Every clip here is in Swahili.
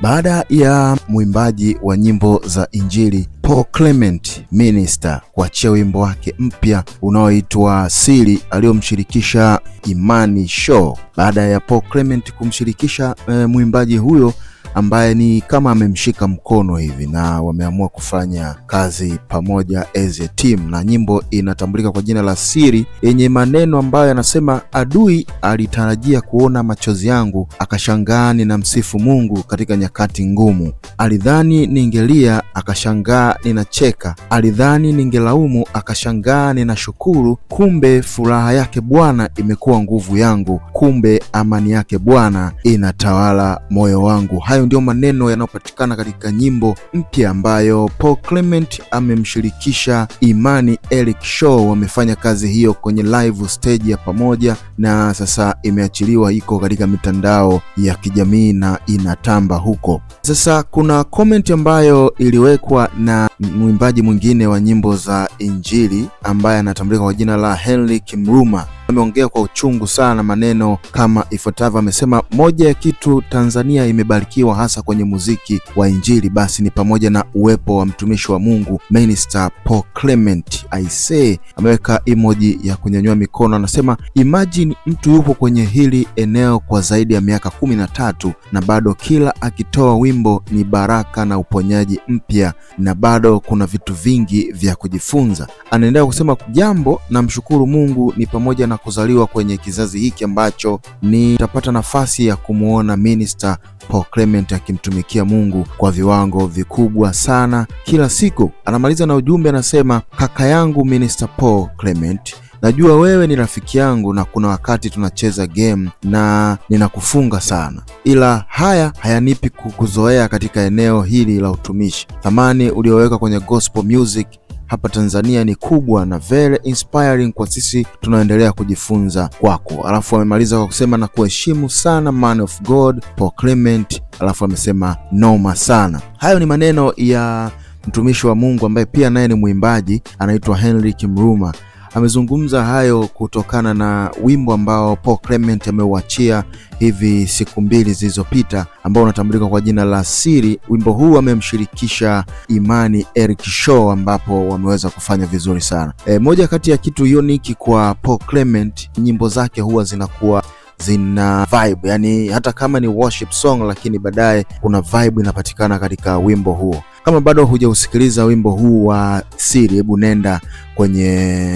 Baada ya mwimbaji wa nyimbo za Injili Paul Clement Minister kuachia wimbo wake mpya unaoitwa Siri aliyomshirikisha Imani Show. Baada ya Paul Clement kumshirikisha mwimbaji huyo ambaye ni kama amemshika mkono hivi na wameamua kufanya kazi pamoja as a team, na nyimbo inatambulika kwa jina la Siri yenye maneno ambayo yanasema: adui alitarajia kuona machozi yangu, akashangaa ninamsifu Mungu katika nyakati ngumu. Alidhani ningelia, akashangaa ninacheka. Alidhani ningelaumu, akashangaa ninashukuru. Kumbe furaha yake Bwana imekuwa nguvu yangu, kumbe amani yake Bwana inatawala moyo wangu. Hayo ndio maneno yanayopatikana katika nyimbo mpya ambayo Paul Clement amemshirikisha Imani Eric Show. Wamefanya kazi hiyo kwenye live stage ya pamoja, na sasa imeachiliwa, iko katika mitandao ya kijamii na inatamba huko. Sasa kuna comment ambayo iliwekwa na mwimbaji mwingine wa nyimbo za Injili ambaye anatambulika kwa jina la Henry Kimruma. Ameongea kwa uchungu sana maneno kama ifuatavyo. Amesema moja ya kitu Tanzania imebarikiwa hasa kwenye muziki wa Injili basi ni pamoja na uwepo wa mtumishi wa Mungu Minister Paul Clement. I say, ameweka emoji ya kunyanyua mikono. Anasema imagine mtu yupo kwenye hili eneo kwa zaidi ya miaka 13 na bado kila akitoa wimbo ni baraka na uponyaji mpya, na bado kuna vitu vingi vya kujifunza. Anaendelea kusema jambo namshukuru Mungu ni pamoja na kuzaliwa kwenye kizazi hiki ambacho nitapata nafasi ya kumwona Minister Paul Clement akimtumikia Mungu kwa viwango vikubwa sana kila siku. Anamaliza na ujumbe anasema, kaka yangu Minister Paul Clement, najua wewe ni rafiki yangu na kuna wakati tunacheza game na ninakufunga sana, ila haya hayanipi kukuzoea katika eneo hili la utumishi. Thamani ulioweka kwenye gospel music hapa Tanzania ni kubwa na very inspiring kwa sisi tunaendelea kujifunza kwako. Alafu amemaliza kwa kusema na kuheshimu sana man of God Paul Clement, alafu amesema noma sana. Hayo ni maneno ya mtumishi wa Mungu ambaye pia naye ni mwimbaji anaitwa Henry Kimruma. Amezungumza hayo kutokana na wimbo ambao Paul Clement ameuachia hivi siku mbili zilizopita ambao unatambulika kwa jina la Siri. Wimbo huu amemshirikisha Imani Eric Show ambapo wameweza kufanya vizuri sana. Moja kati ya kitu unique kwa Paul Clement, nyimbo zake huwa zinakuwa zina vibe, yani hata kama ni worship song, lakini baadaye kuna vibe inapatikana katika wimbo huo. Kama bado hujausikiliza wimbo huu wa Siri, hebu nenda kwenye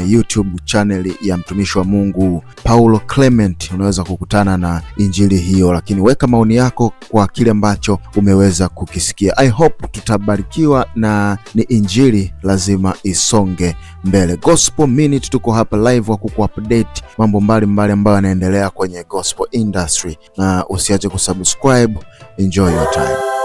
YouTube channel ya mtumishi wa Mungu Paulo Clement, unaweza kukutana na injili hiyo, lakini weka maoni yako kwa kile ambacho umeweza kukisikia. I hope tutabarikiwa na ni injili lazima isonge mbele. Gospel Minute tuko hapa live wa kukuupdate mambo mbalimbali ambayo yanaendelea kwenye gospel industry, na usiache kusubscribe. Enjoy your time.